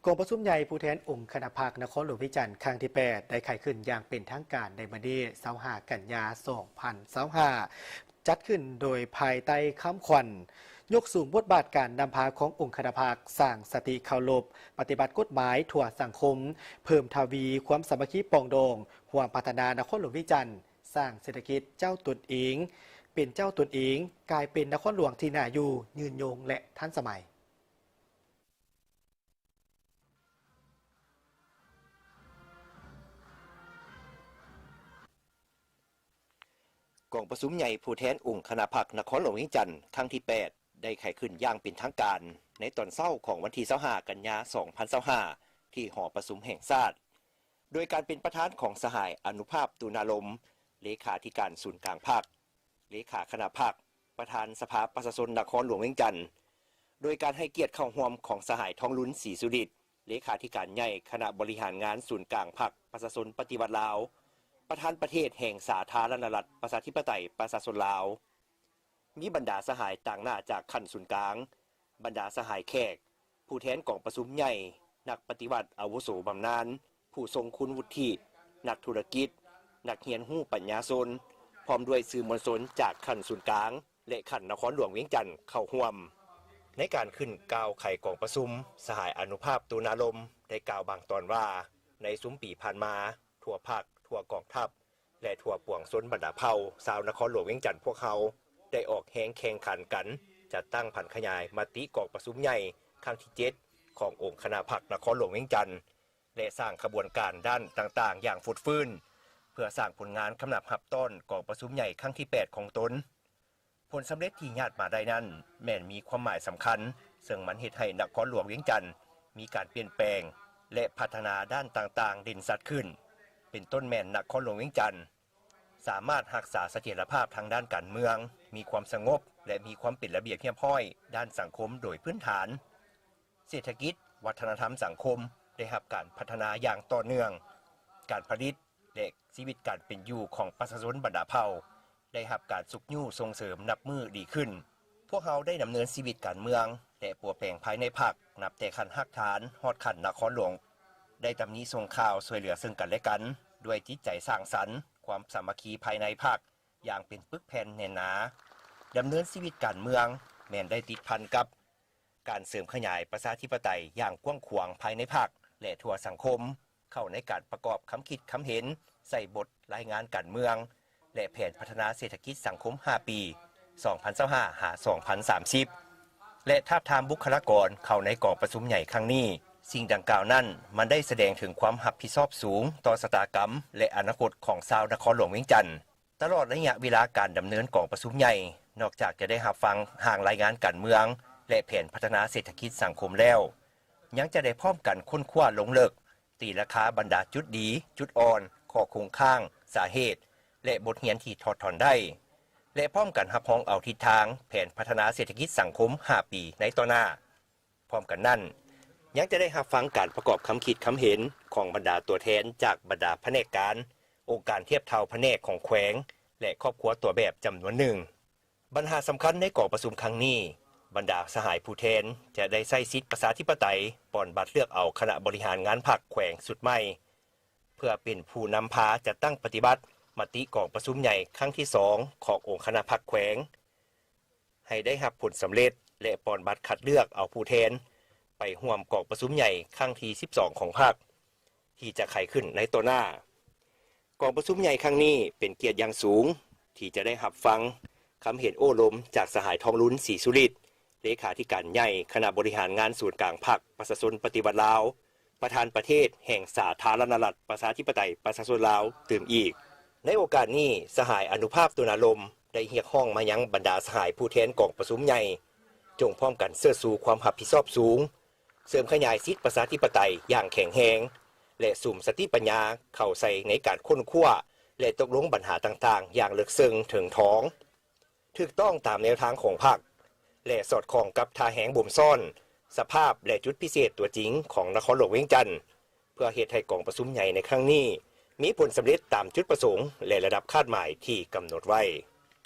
ກອງປະຊຸມໃຫຍ່ຜູ້ແທນອົງຄະນະພັກນະຄອນຫຼວງວຽງຈັນ ຄັ້ງທີແປດ ໄດ້ໄຂຂຶ້ນຢ່າງເປັນທາງການໃນມື້ວັນທີຊາວຫ້າ ກັນຍາ ສອງພັນຊາວຫ້າ ຈັດຂຶ້ນໂດຍພາຍໃຕ້ຄຳຂວັນ ຍົກສູງບົດບາດການນຳພາຂອງອົງຄະນະພັກ, ສ້າງສະຕິເຄົາລົບ, ປະຕິບັດກົດໝາຍທົ່ວສັງຄົມ, ເພີ່ມທະວີຄວາມສາມັກຄີປອງດອງ, ຮ່ວມພັດທະນານະຄອນຫຼວງວຽງຈັນ, ສ້າງເສດຖະກິດເຈົ້າຕົນເອງ, ເປັນເຈົ້າຕົນເອງ, ກາຍເປັນນະຄອນຫຼວງທີ່ໜ້າຢູ່, ຍືນຍົງ ແລະ ທັນສະໄໝ. ກອງປະຊຸມໃຫຍ່ຜູ້ແທນອົງຄະນະພັກນະຄອນຫຼວງວຽງຈັນ ຄັ້ງທີແປດ ໄດ້ໄຂຂຶ້ນຢ່າງເປັນທາງການ ໃນຕອນເຊົ້າຂອງວັນທີຊາວຫ້າ ກັນຍາ ສອງພັນຊາວຫ້າ ທີ່ຫໍປະຊຸມແຫ່ງຊາດ ໂດຍການເປັນປະທານຂອງສະຫາຍ ອະນຸພາບ ຕຸນາລົມ ເລຂາທິການສູນກາງພັກ, ເລຂາຄະນະພັກ, ປະທານສະພາປະຊາຊົນນະຄອນຫຼວງວຽງຈັນ, ໂດຍການໃຫ້ກຽດເຂົ້າຮ່ວມຂອງສະຫາຍ ທອງລຸນ ສີສຸລິດ ເລຂາທິການໃຫຍ່ຄະນະບໍລິຫານງານສູນກາງພັກປະຊາຊົນປະຕິວັດລາວ, ປະທານປະເທດແຫ່ງສາທາລະນະລັດ ປະຊາທິປະໄຕ ປະຊາຊົນລາວ, ມີບັນດາສະຫາຍຕາງໜ້າຈາກຂັ້ນສູນກາງ, ບັນດາສະຫາຍແຂກ, ຜູ້ແທນກອງປະຊຸມໃຫຍ່, ນັກປະຕິວັດອາວຸໂສບຳນານ, ຜູ້ຊົງຄຸນວຸດທິ, ນັກທຸລະກິດ, ນັກຮຽນຮູ້ປັນຍາຊົນ, ພ້ອມດ້ວຍສື່ມວນຊົນຈາກຂັ້ນສູນກາງ ແລະ ຂັ້ນນະຄອນຫຼວງວຽງຈັນເຂົ້າຮ່ວມ. ໃນການຂຶ້ນກ່າວໄຂກອງປະຊຸມ, ສະຫາຍ ອະນຸພາບ ຕຸນາລົມ ໄດ້ກ່າວບາງຕອນວ່າ, ໃນຊຸມປີຜ່ານມາ, ທົ່ວພັກ, ທົ່ວກອງທັບ ແລະ ທົ່ວປວງຊົນບັນດາເຜົ່າຊາວນະຄອນຫຼວງວຽງຈັນພວກເຮົາ ໄດ້ອອກແຮງແຂ່ງຂັນກັນ ຈັດຕັ້ງຜັນຂະຫຍາຍມະຕິກອງປະຊຸມໃຫຍ່ຄັ້ງທີເຈັດ ຂອງອົງຄະນະພັກນະຄອນຫຼວງວຽງຈັນ ແລະ ສ້າງຂະບວນການດ້ານຕ່າງໆຢ່າງຟົດຟື້ນ ເພື່ອສ້າງຜົນງານຄຳນັບຮັບຕ້ອນກອງປະຊຸມໃຫຍ່ຄັ້ງທີແປດຂອງຕົນ. ຜົນສຳເລັດທີ່ຍາດມາໄດ້ນັ້ນ ແມ່ນມີຄວາມໝາຍສຳຄັນ, ເຊິ່ງມັນເຮັດໃຫ້ນະຄອນຫຼວງວຽງຈັນມີການປ່ຽນແປງ ແລະ ພັດທະນາດ້ານຕ່າງໆເດັ່ນຊັດຂຶ້ນ, ເປັນຕົ້ນແມ່ນນະຄອນຫຼວງວຽງຈັນ ສາມາດຮັກສາສະຖຽນລະພາບທາງດ້ານການເມືອງ, ມີຄວາມສະຫງົບ ແລະ ມີຄວາມເປັນລະບຽບຮຽບຮ້ອຍດ້ານສັງຄົມໂດຍພື້ນຖານ. ເສດຖະກິດ, ວັດທະນະທຳສັງຄົມໄດ້ຮັບການພັດທະນາຢ່າງຕໍ່ເນື່ອງ, ການຜະລິດ ແລະ ຊີວິດການເປັນຢູ່ຂອງປະຊາຊົນບັນດາເຜົ່າ ໄດ້ຮັບການຊຸກຍູ້ສົ່ງເສີມນັບມື້ດີຂຶ້ນ. ພວກເຮົາໄດ້ດຳເນີນຊີວິດການເມືອງ ແລະ ປົວແປງພາຍໃນພັກ ນັບແຕ່ຂັ້ນຮາກຖານຮອດຂັ້ນນະຄອນຫຼວງ, ໄດ້ຕຳໜິສົ່ງຂ່າວຊ່ວຍເຫຼືອເຊິ່ງກັນແລະກັນ ດ້ວຍຈິດໃຈສ້າງສັນ, ຄວາມສາມັກຄີພາຍໃນພັກຢ່າງເປັນປຶກແຜ່ນແໜ້ນໜາ. ດຳເນີນຊີວິດການເມືອງແມ່ນໄດ້ຕິດພັນກັບ ການເສີມຂະຫຍາຍປະຊາທິປະໄຕຢ່າງກວ້າງຂວາງພາຍໃນພັກ ແລະ ທົ່ວສັງຄົມ, ເຂົ້າໃນການປະກອບຄຳຄິດຄຳເຫັນ, ໃສ່ບົດລາຍງານການເມືອງ ແລະ ແຜນພັດທະນາເສດຖະກິດສັງຄົມຫ້າປີ ສອງພັນຊາວຫ້າ ຫາ ສອງພັນສາມສິບ ແລະ ທາບທາມບຸກຄະລາກອນເຂົ້າໃນກອງປະຊຸມໃຫຍ່ຄັ້ງນີ້. ສິ່ງດັ່ງກ່າວນັ້ນ ມັນໄດ້ສະແດງເຖິງຄວາມຮັບຜິດຊອບສູງຕໍ່ຊະຕາກຳ ແລະ ອະນາຄົດຂອງຊາວນະຄອນຫຼວງວຽງຈັນ. ຕະຫຼອດໄລຍະເວລາການດຳເນີນກອງປະຊຸມໃຫຍ່, ນອກຈາກຈະໄດ້ຮັບຟັງຮ່າງລາຍງານການເມືອງ ແລະ ແຜນພັດທະນາເສດຖະກິດສັງຄົມແລ້ວ, ຍັງຈະໄດ້ພ້ອມກັນຄົ້ນຄວ້າລົງເລິກ, ຕີລາຄາບັນດາຈຸດດີ, ຈຸດອ່ອນ, ຂໍ້ຄົງຄ້າງ, ສາເຫດ ແລະ ບົດຮຽນທີ່ຖອດຖອນໄດ້ ແລະ ພ້ອມກັນຮັບຮອງເອົາທິດທາງແຜນພັດທະນາເສດຖະກິດສັງຄົມຫ້າປີໃນຕໍ່ໜ້າ. ພ້ອມກັນນັ້ນ, ຍັງຈະໄດ້ຮັບຟັງການປະກອບຄຳຄິດຄຳເຫັນຂອງບັນດາຕົວແທນຈາກບັນດາພະແນກການ, ອົງການທຽບເທົ່າພະແນກຂອງແຂວງ ແລະ ຄອບຄົວຕົວແບບຈຳນວນໜຶ່ງ. ບັນຫາສຳຄັນໃນກອງປະຊຸມຄັ້ງນີ້, ບັນດາສະຫາຍຜູ້ແທນຈະໄດ້ໃຊ້ສິດປະຊາທິປະໄຕ ປ່ອນບັດເລືອກເອົາຄະນະບໍລິຫານງານພັກແຂວງຊຸດໃໝ່ ເພື່ອເປັນຜູ້ນຳພາຈັດຕັ້ງປະຕິບັດມະຕິກອງປະຊຸມໃຫຍ່ຄັ້ງທີສອງຂອງອົງຄະນະພັກແຂວງ ໃຫ້ໄດ້ຮັບຜົນສຳເລັດ ແລະ ປ່ອນບັດຄັດເລືອກເອົາຜູ້ແທນໄປຮ່ວມກອງປະຊຸມໃຫຍ່ຄັ້ງທີສິບສອງຂອງພັກ ທີ່ຈະໄຂຂຶ້ນໃນຕໍ່ໜ້າ. ກອງປະຊຸມໃຫຍ່ຄັ້ງນີ້ເປັນກຽດຢ່າງສູງ ທີ່ຈະໄດ້ຮັບຟັງຄຳເຫັນໂອ້ລົມຈາກສະຫາຍ ທອງລຸນ ສີສຸລິດ ເລຂາທິການໃຫຍ່ຄະນະບໍລິຫານງານສູນກາງພັກປະຊາຊົນປະຕິວັດລາວ, ປະທານປະເທດແຫ່ງສາທາລະນະລັດ ປະຊາທິປະໄຕ ປະຊາຊົນລາວ ຕື່ມອີກ. ໃນໂອກາດນີ້, ສະຫາຍ ອະນຸພາບ ຕຸນາລົມ ໄດ້ຮຽກຮ້ອງມາຍັງບັນດາສະຫາຍຜູ້ແທນກອງປະຊຸມໃຫຍ່ ຈົ່ງພ້ອມກັນເຊີດຊູຄວາມຮັບຜິດຊອບສູງ, ເສີມຂະຫຍາຍສິດປະຊາທິປະໄຕຢ່າງແຂງແຮງ ແລະ ສຸມສະຕິປັນຍາເຂົ້າໃສ່ໃນການຄົ້ນຄວ້າ ແລະ ຕົກລົງບັນຫາຕ່າງໆຢ່າງເລິກເຊິ່ງເຖິງຖອງ, ຖືກຕ້ອງຕາມແນວທາງຂອງພັກ ແລະ ສອດຄ່ອງກັບທ່າແຮງບົ່ມຊ້ອນ, ສະພາບ ແລະ ຈຸດພິເສດຕົວຈິງຂອງນະຄອນຫຼວງວຽງຈັນ, ເພື່ອເຮັດໃຫ້ກອງປະຊຸມໃຫຍ່ໃນຄັ້ງນີ້ ມີຜົນສຳເລັດຕາມຈຸດປະສົງ ແລະ ລະດັບຄາດໝາຍທີ່ກຳນົດໄວ້.